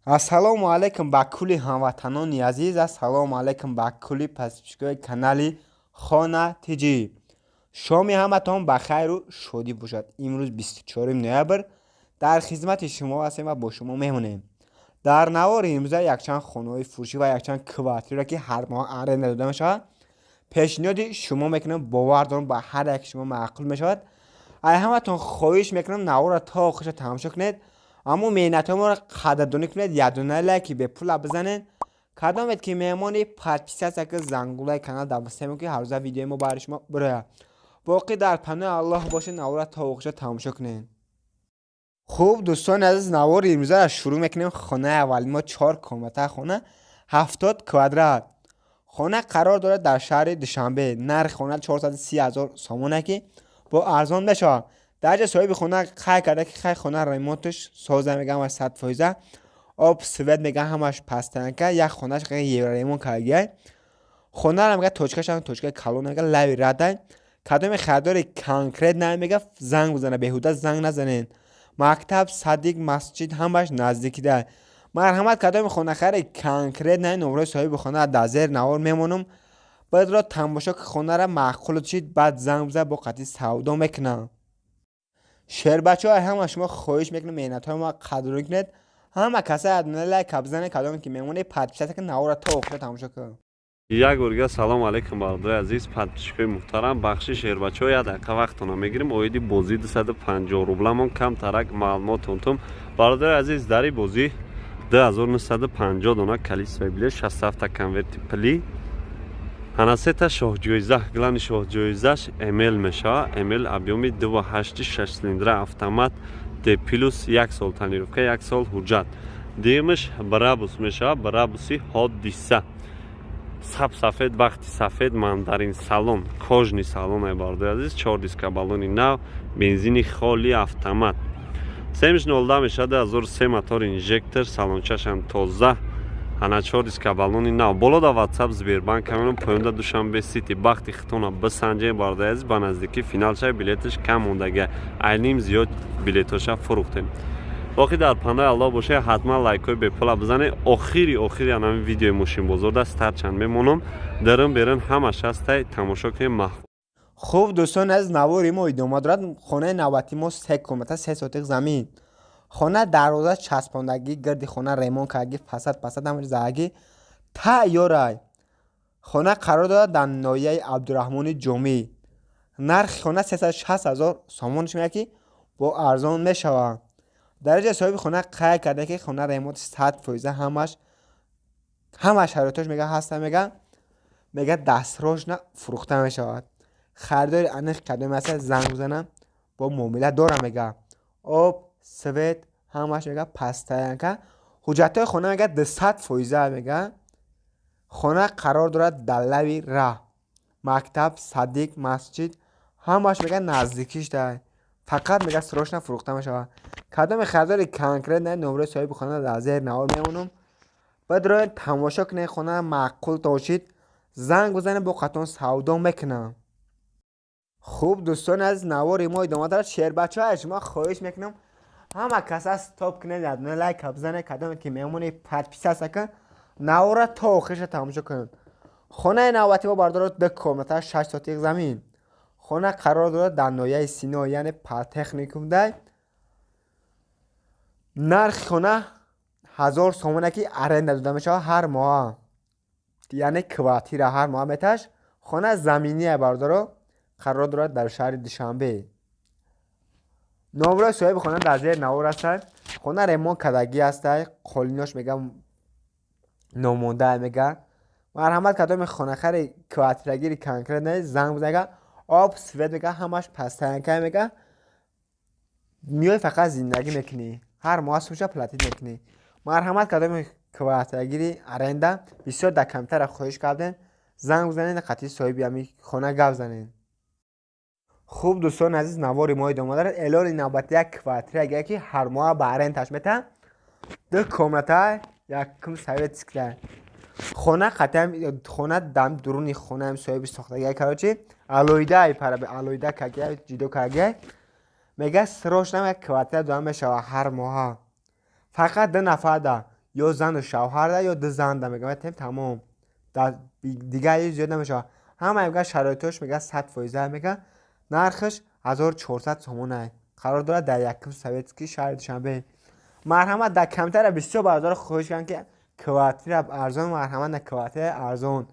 Ассалому алайкум ба кулли ҳамватанони азиз, ассалому алайкум ба кулли подписчикои канали Хона ТЖ. Шоми ҳаматон ба хайру шодӣ бошад. Имрӯз 24 ноябр дар хизмати шумо ҳастем ва бо шумо мемонем. Дар навори имрӯза якчанд хонаҳои фурӯшӣ ва якчанд квартира, ки ҳар моҳ аренда дода мешавад, пешниҳоди шумо мекунам. Бовар дорам, ба ҳар яки шумо маъқул мешавад. Ай ҳаматон хоҳиш мекунам, наворро то охирша тамошо кунед, аммо меҳнатҳои моро қадрдонӣ кунед, якдона лайки бепула бизанед. Кадомед ки меҳмони, подписаться ки зангулаи канал дабастем, ки ҳаррӯза видеои мо барои шумо бирояд. Боқӣ дар паноҳи Аллоҳ бошед, наворро то охирша тамошо кунед. Хуб, дӯстони азиз, навори имрӯзаро шурӯъ мекунем. Хонаи аввали мо чор комната хона, 70 квадрат. Хона қарор дорад дар шаҳри Душанбе. Нархи хона 430 000 сомоне, ки бо арзон мешавад. Дар ҷа соҳиби хона қайд карда, ки хай хона ремонташ соза, мега, ҳамаш 100%, об, свет, мега, ҳамаш постоянка, як хонаш евроремонт кардагиай. Хонаро, мега, точкашам точкаи калон, мега, лави радай. Кадоме харидори конкретно, мега, занг бизана, беҳуда занг назанед. Мактаб, садик, масҷид ҳамаш наздикида. Марҳамат, кадоми хонахари конкретно, номрои соҳиби хона дар зери навор мемонам. Баъдро тамошо ки хонара маъқул шид, баъд занг бизан, бо қатъи савдо мекунам. Шербачаҳо, ҳама шумо хоҳиш мекунам, меҳнатҳои мо қадрдонӣ кунед. Ҳама каса лайка бизанед. Кадоме ки мемонед, подписаться ки наворро то охира тамошо кун. Як борга салом алейкум, бародари азиз, подписчикои муҳтарам. Бахши, шербачаҳо, як дақиқа вақтона мегирем. Оиди бозӣ 250 рубламон камтарак маълумотон тум. Бародари азиз, дар ин бозӣ 2950 дона количествои билет, 67 конверти пулӣ, ҳана сета шоҳҷоиза. Главный шоҳҷоизаш МЛ мешавад. МЛ объёми 2,8, 6 цилиндра, автомат, Д плюс, як сол тонировка, як сол ҳуҷҷат. Дуюмаш Брабус мешавад, Брабуси Ҳодиса, саб сафед, бахти сафед, мандарин салон, кожаный салон ай, бародари азиз, чор диска, баллони нав, бензини холи, автомат. Семиш 02 мешавад, 2003, мотор инжектор, салончашам тоза, ана чор диска, баллони нав. Боло да Ватсап, Сбербанк камерон, поёнда Душанбе Сити. Бахти хитона бисанҷем, бародари азиз, ба наздикӣ финал шава, билеташ кам мондага, айним зиёд билетоша фурӯхтем. Боқӣ дар паноҳи Аллоҳ боша. Ҳатман лайкҳои бепула бизанед. Охири охири анами видеои мошинбозорда старчанд мемонам, дарун берун ҳамаш ҳастай, тамошо кунем маҳфуз. Хуб, дӯстон, аз навори мо идома дорад. Хонаи навбатӣ мо се комната, 3 сотих замин. Хона дарвоза часпондагӣ, гирди хона ремонт кардагӣ, фасад пасад ҳамаш задагӣ, тайёрай. Хона қарор дорад дар ноҳияи Абдураҳмони Ҷомӣ. Нархи хона 360 000 сомон меяд, ки бо арзон мешавад. Дар ҷа соҳиби хона қайд карда, ки хона ремонти 100%, ҳамаш, ҳама шароитош, мега, ҳаста. Мега, дастрочно фурӯхта мешавад. Харидори аниқ кадоме аста, занг бизанам, бо муомила дорам. Мега, об, свет ҳамаш, мега, постоянка. Ҳуҷҷатҳои хона, мега, 200%. Мега, хона қарор дорад дар лави раҳ, мактаб, садик, масҷид ҳамаш, мега, наздикиш дай. Фақат, мега, срочно фурӯхта мешавад. Кадоме харидори конкретно, номрои соҳиби хона дар зери навор мемонам. Баъд тамошо кунед хона, маъқул бошид, занг бизанед, бо қатон савдо мекунам. Хуб, дӯстони азиз, навори мо идома дорад. Шербачаҳо, шумо хоҳиш мекунам, ҳама каса стоп кунед, ядона лайка бизанед. Кадоме ки меҳмони, подписаться кун, навора то охирша тамошо кунед. Хонаи навбатӣ мо, бардорад, ду комната, 6 сотих замин. Хона қарор дорад дар ноҳияи Сино, яъне политехникум дай. Нархи хона 1000 сомоне, ки аренда дода мешавад ҳар моҳа, яъне квартира ҳар моҳа меташ. Хона заминия, бардоро, қарор дорад дар шаҳри Душанбе. Номрои соҳиби хона дар зери навор ҳастад. Хона ремонт кардагӣ ҳастай, қолинош, мега, номонда. Мега, марҳамат, кадоми хонахари квартирагири конкретно, занг бизанед. Об, свет, мега, ҳамаш постоянка. Мега, миёй, фақат зиндагӣ мекунӣ, ҳар моҳ сумша платить мекунӣ. Марҳамат, кадоми квартирагири аренда, бисёр дар камтара хоҳиш кардем, занг бизанед, қатъи соҳиби ҳами хона гап занед. Хуб, дӯстони азиз, навори мо идома дорад. Эълони навбати як квартира, ки ҳар моҳ ба арендаш метаҳад, ду комната, якум советская хона. Қатъиам хона дам дуруни хонаам соҳиби сохтагия, короче, алоҳида, алоҳида кагия, ҷидо кагия. Мега, срочно як квартира дода мешавад ҳар моҳа, фақат ду нафар да. Ё зану шавҳарда, ё ду занда мега, метем тамом. Дигар зиёд намешавад. Ҳама мега шароитош мега 100% мега. Нархаш 1400 сомон қарор дорад дар якум Советский шаҳри Душанбе. Марҳамат, дар камтара бисёр бародаро хоҳиш карданд, ки квартира арзон, марҳамат, на квартира арзон.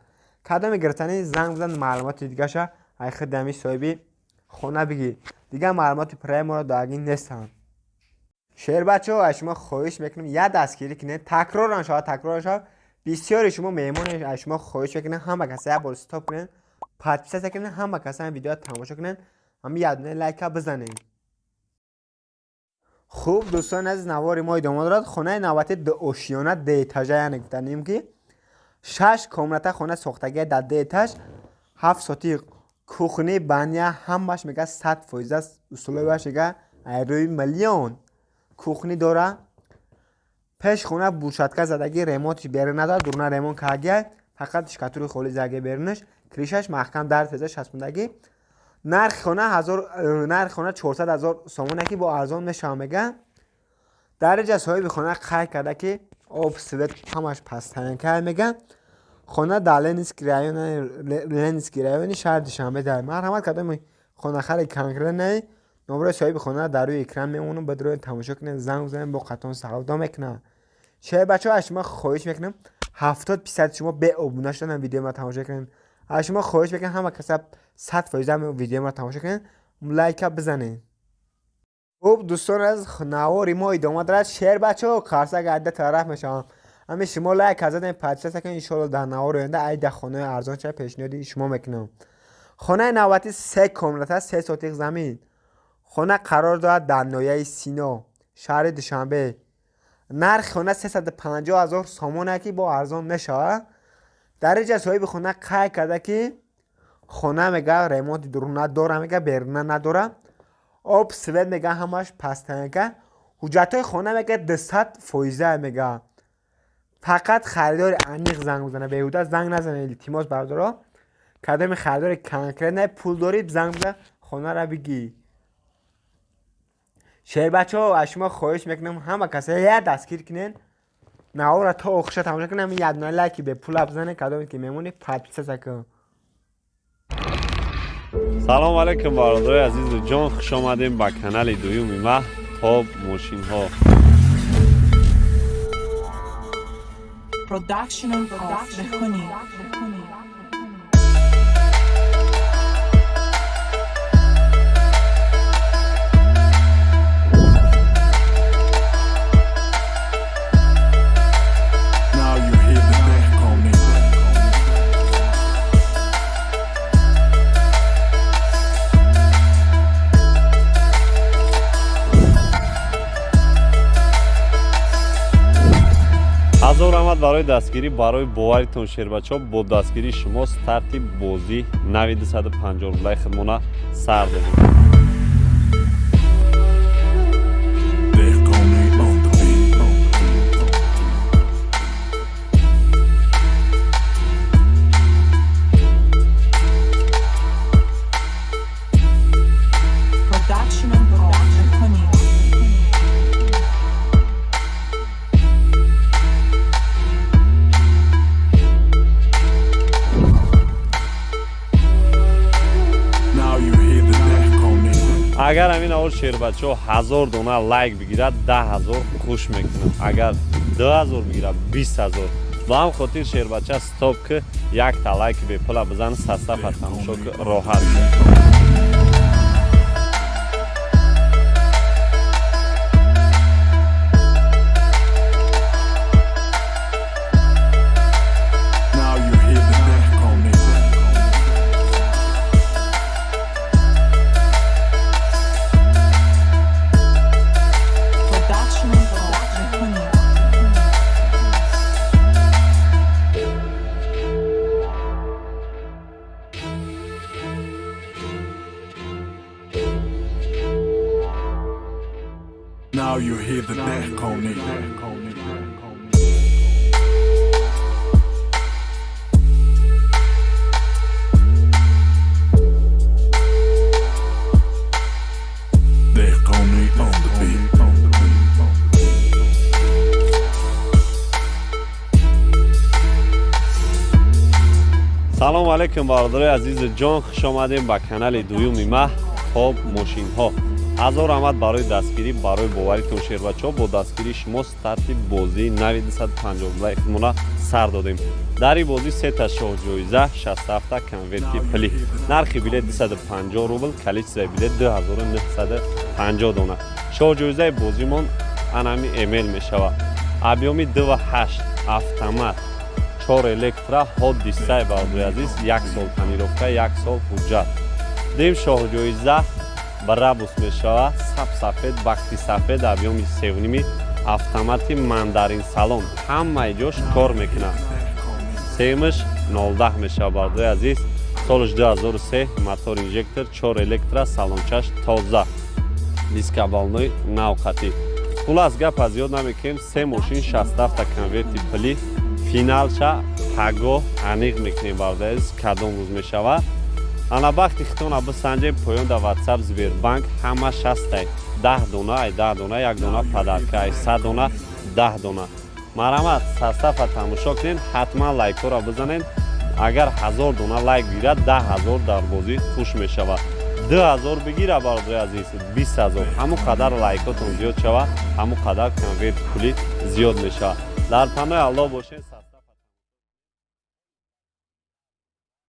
Кадоми гирифтани занг бизан, маълумоти дигаша ай худи ҳами соҳиби хона бигир. Дигар маълумоти пурраи моро дагин нестанд. Шербачаҳо, аз шумо хоҳиш мекунем, як дастгирӣ кунед, такроран шавад, такроран шавад. Бисёри шумо меҳмоне, аз шумо хоҳиш мекунем, ҳама каса як бор стоп кунед, подписаться кунед, ҳама каса ҳам видеоро тамошо кунед, ҳами як дона лайка бизанед. Хуб, дӯстони азиз, навори мо идома дорад. Хонаи навбати дуошиёна, ду этажа, яъне гуфтанем, ки шаш комната хона сохтагия дар ду этаж, 7 сотиқ, кухни, баня, ҳамаш мега 100% аст, условияш мега рӯи миллион. Кухни дора, пеш хона брусчатка задагӣ, ремонтиш берун надорад, дуруна ремонт кардагия, фақат штукатури холӣ задаги берунаш, крышаш маҳкам, дар теза часпондагӣ. Нархи хона 400 ҳазор сомоне, ки бо арзон мешавад мега. Дар инҷа соҳиби хона қайд карда, ки об, свет ҳамаш постоянка мега. Хона дар Ленинский райони шаҳри Душанбе дар. Марҳамат, кадоми хонахари конкретный, номерои соҳиби хона дар рӯи экран мемонам, бидроед, тамошо кунед, занг бизанед, бо қатон савдо мекунад. Шербачаҳо, аз шумо хоҳиш мекунам, 70% шумо беобуна шудан видеои ма тамошо кунед. Аз шумо хоҳиш мекунам, ҳама каса 100% видеои ма тамошо кунед, лайка бизанед. Хуб, дӯстон, аз навори мо идома дорад. Шербачаҳо, қарсак айда тараф мешавам. Ҳамин шумо лайк задем, подписаться кунед, иншоалло дар навори оянда айда хонаи арзон ча пешниҳоди шумо мекунам. Хонаи навбатӣ се комната, 3 сотиқ замин. Хона қарор дорад дар ноҳияи Сино, шаҳри Душанбе. Нархи хона 350 ҳазор сомоне, ки бо арзон мешавад. Дар инҷа соҳиби хона қайд карда, ки хона мега ремонти дуруна дора, мега беруна надора, об, свет мега ҳамаш постоянка, ҳуҷҷатҳои хона мега 200% мега. Фақат харидори аниқ занг бизана, беҳуда занг назанед, илтимос, бародаро. Кадоми харидори конкретный, пул дорӣ, занг бизан, хонара бигир. Шербачаҳо, аз шумо хоҳиш мекунам, ҳама каса як дастгир кунед, навора то охиша тамошо кунед, ҳамин як дона лайки бепула бизанед, кадоме ки мемонӣ, подписаться кун. Салом алейкум, бародарои азизу ҷон, хуш омадем ба канали дуюми ма, Топ мошинҳо. Production of Behkoni. Now you hear the Dehkoni. Ҳазор раҳмат барои дастгирӣ, барои боваритон, шербачаҳо. Бо дастгирии шумо старти бозӣ нави 250 рублаи худмона сар додем. Dehkoni on the beat. Production of Behkoni. Now you hear the Dehkoni. Агар ҳамин аввал, шербачаҳо, 1000 дона лайк бигирад, 10 000 хуш мекунам, агар 2000 бигирад, 20 000. Ба ҳам хотир, шербача, стоп ки, якта лайки бепула бизан, састафа тамошо ки, роҳат шав. Now you hear the Dehkoni. Production of Behkoni. Now you hear the Dehkoni. Dehkoni on the beat. Салому алейкум, бародарои азизу ҷон, хуш омадем ба канали дуюми ма, Хоб мошинҳо. Ҳазор раҳмат барои дастгирӣ, барои боваритон, шербачаҳо. Бо дастгирии шумо старти бозии нави 250 рублаи худмона сар додем. Дар ин бозӣ сета шоҳҷоиза, 67 конверти пулӣ. Нархи билет 250 рубл, количествои билет 2950 дона. Шоҳҷоизаи бозимон анами эмел мешавад. Объёми 2,8, автомат, чор электро, ҳодисаи, бародари азиз, як сол тонировка, як сол ҳуҷҷат. Дим шоҳҷоиза Брабус мешавад, сап сафед, бахти сафед, объёми севними, автомати, мандарин салон, ҳамаи ҷош кор мекунад. Семаш 0,10 мешавад, бародари азиз. Солаш 2003, мотор инжектор, чор электро, салончаш тоза, дискобалнои навқатӣ. Хулас, гап аз ёд намекунем. Се мошин, 67 конверти пулӣ. Финалша пагоҳ аниқ мекунем, бародари азиз, кадом рӯз мешавад. Ана бахти хитона бисанҷем. Поён дар Ватсап, Сбербанк ҳама шастай. 10 дона, ай 10 дона як дона подарка, ай 100 дона 10 дона. Марҳамат, состава тамошо кунед, ҳатман лайкҳоро бизанед. Агар 1000 дона лайк гирад, 10 000 дар бозӣ хуш мешавад. 2000 бигира, бародари азиз, 20 000. Ҳамон қадар лайкотон зиёд шавад, ҳамон қадар конверти пулӣ зиёд мешавад. Дар панои Аллоҳ бошед.